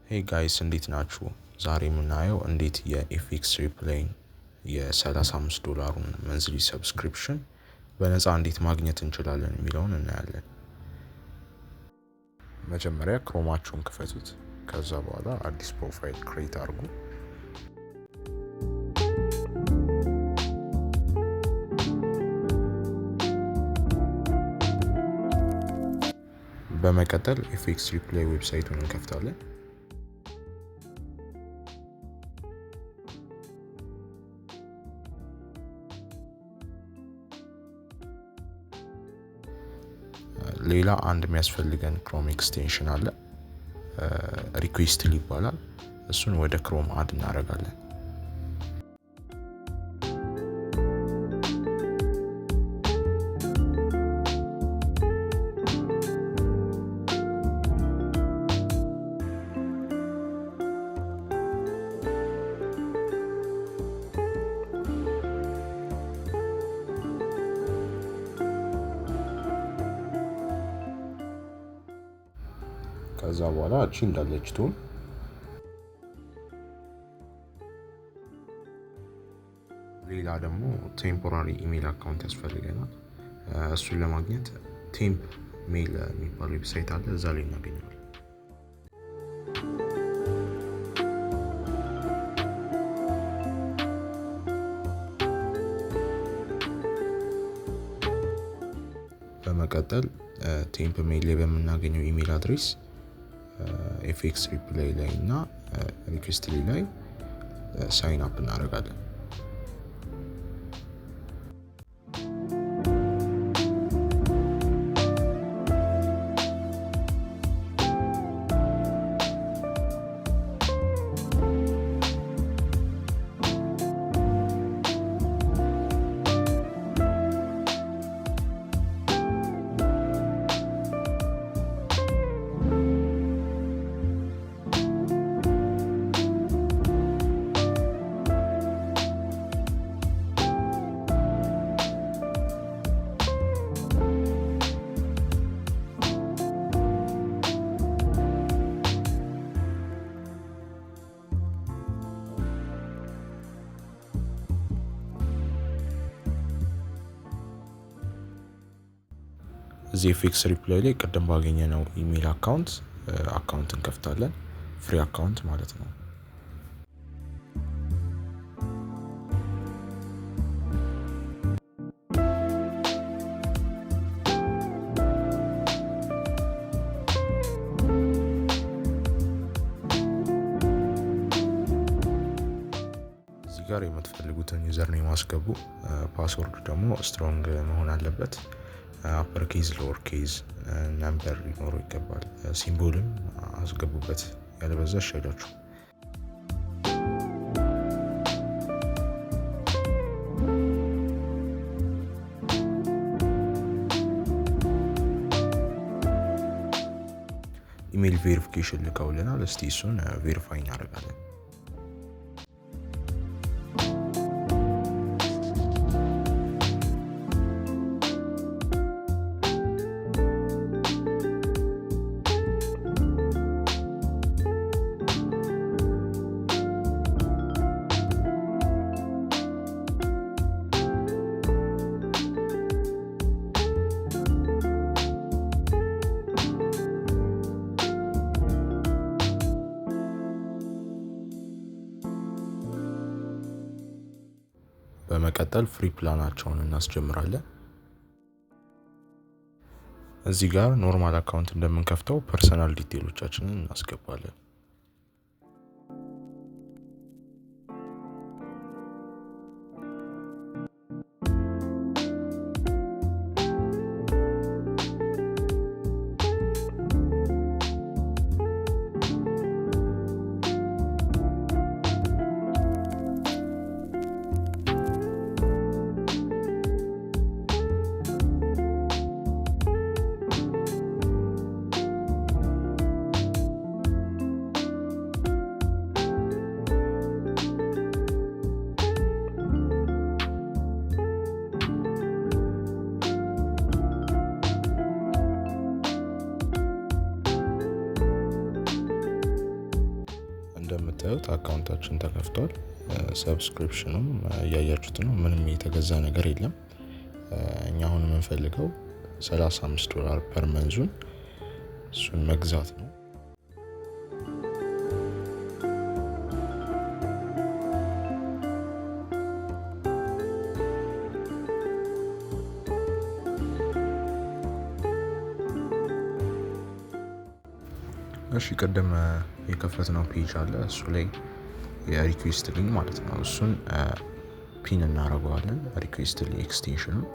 Hey guys፣ እንዴት ናችሁ? ዛሬ የምናየው እንዴት የ FXReplay ን የ35 ዶላሩን monthly subscription በነፃ እንዴት ማግኘት እንችላለን የሚለውን እናያለን። መጀመሪያ Chrome ኣችሁን ክፈቱት። ከዛ በኋላ አዲስ profile create አድርጉ። በመቀጠል FXReplay website ኡን እንከፍታለን። ሌላ አንድ የሚያስፈልገን Chrome extension አለ፣ Requestly ይባላል። እሱን ወደ Chrome add እናደርጋለን። ከዛ በኋላ እቺ እንዳለች ትሁን። ሌላ ደግሞ temporary email account ያስፈልገናል። እሱን ለማግኘት temp mail የሚባል website አለ፣ እዛ ላይ እናገኘዋለን። በመቀጠል temp mail ላይ በምናገኘው email address FXReplay ላይ እና Requestly ላይ sign up እናደርጋለን። እዚህ FXReplay ላይ ቅድም ባገኘነው email account እንከፍታለን። Free account ማለት ነው። እዚህ ጋር የምትፈልጉትን username አስገቡ። Password ደግሞ strong መሆን አለበት። Upper case፣ lower case፣ number ሊኖረው ይገባል። Symbol ም አስገቡበት፣ ያለበዛ ይሻላችሁ። Email verification ልከውልናል። እስቲ እሱን verify እናደርጋለን። በመቀጠል free plan ኣቸውን እናስጀምራለን። እዚህ ጋር normal account እንደምንከፍተው personal detail ኦቻችንን እናስገባለን። እንደምታዩት account ኣችን ተከፍቷል። Subscription ኑም እያያችሁት ነው። ምንም የተገዛ ነገር የለም። እኛ አሁን የምንፈልገው $35 per month ኡን እሱን መግዛት ነው። እሺ፣ ቅድም የከፈትነው page አለ፣ እሱ ላይ የ Requestly ማለት ነው። እሱን pin እናደርገዋለን፣ Requestly extension ኑ።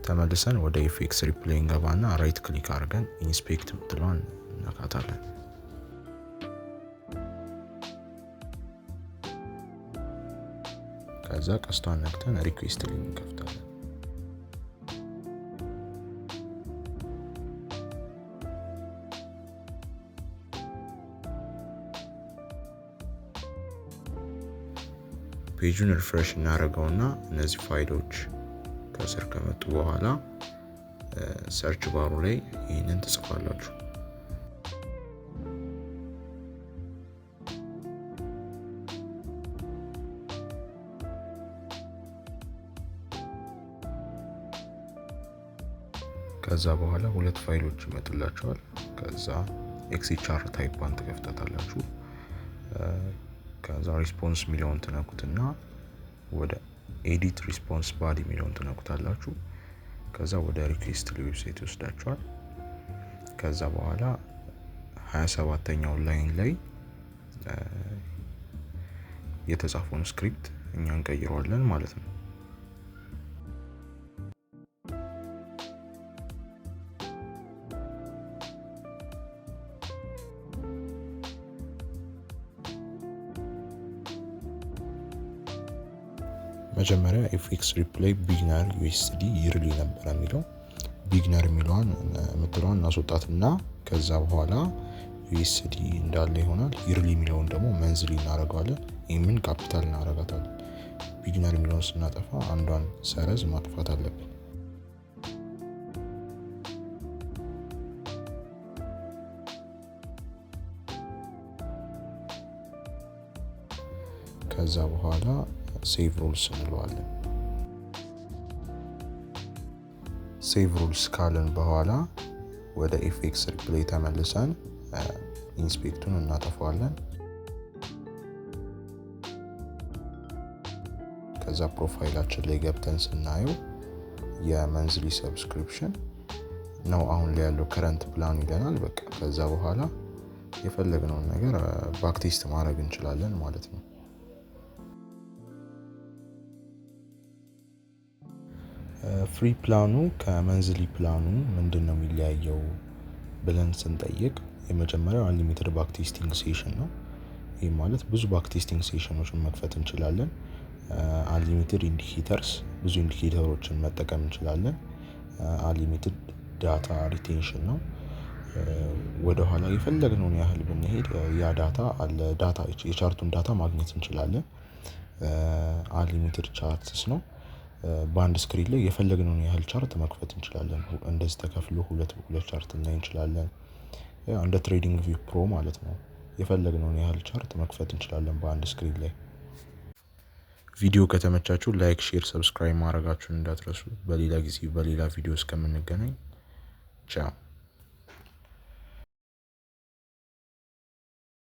ተመልሰን ወደ FX Replay እንገባና right click አድርገን inspect የምትለዋን እነካታለን። ከዛ ቀስቷን ነክተን Requestly እንከፍታለን። Page ኡን refresh እናደርገውና እነዚህ ፋይሎች ከስር ከመጡ በኋላ search bar ኡ ላይ ይህንን ትጽፋላችሁ። ከዛ በኋላ ሁለት ፋይሎች ይመጡላችኋል። ከዛ XHR type ኧን ትከፍታታላችሁ። ከዛ response የሚለውን ትነኩትና ወደ edit response body የሚለውን ትነኩታላችሁ። ከዛ ወደ Requestly website ይወስዳችኋል። ከዛ በኋላ 27ኛው line ላይ የተጻፈውን script እኛ እንቀይረዋለን ማለት ነው። መጀመሪያ FX Replay beginner USD yearly ነበር የሚለው። Beginner የሚለዋን የምትለዋን እናስወጣትና ከዛ በኋላ USD እንዳለ ይሆናል። Yearly የሚለውን ደግሞ monthly እናደርገዋለን። M ን capital እናደርጋታለን። Beginner የሚለውን ስናጠፋ አንዷን ሰረዝ ማጥፋት አለብን። ከዛ በኋላ save rules እንለዋለን። Save rules ካልን በኋላ ወደ FX Replay ተመልሰን inspect ኡን እናጠፋዋለን። ከዛ profile ኣችን ላይ ገብተን ስናየው የ monthly subscription ነው አሁን ላይ ያለው current plan ይለናል። በቃ ከዛ በኋላ የፈለግነውን ነገር backtest ማድረግ እንችላለን ማለት ነው። Free plan ኑ ከ monthly plan ኑ ምንድን ነው የሚለያየው ብለን ስንጠይቅ፣ የመጀመሪያው unlimited backtesting session ነው። ይህ ማለት ብዙ backtesting session ኖችን መክፈት እንችላለን። Unlimited indicators፣ ብዙ indicator ኦችን መጠቀም እንችላለን። Unlimited data retention ነው። ወደኋላ የፈለግነውን ያህል ብንሄድ ያ data አለ፣ data የ chart ኡን data ማግኘት እንችላለን። Unlimited charts ነው። በአንድ screen ላይ የፈለግነውን ያህል chart መክፈት እንችላለን። እንደዚህ ተከፍሎ ሁለት ሁለት chart እናይ እንችላለን። እንደ TradingView Pro ማለት ነው። የፈለግነውን ያህል chart መክፈት እንችላለን በአንድ screen ላይ። ቪዲዮ ከተመቻችሁ like፣ share፣ subscribe ማድረጋችሁን እንዳትረሱ። በሌላ ጊዜ በሌላ ቪዲዮ እስከምንገናኝ ቻው።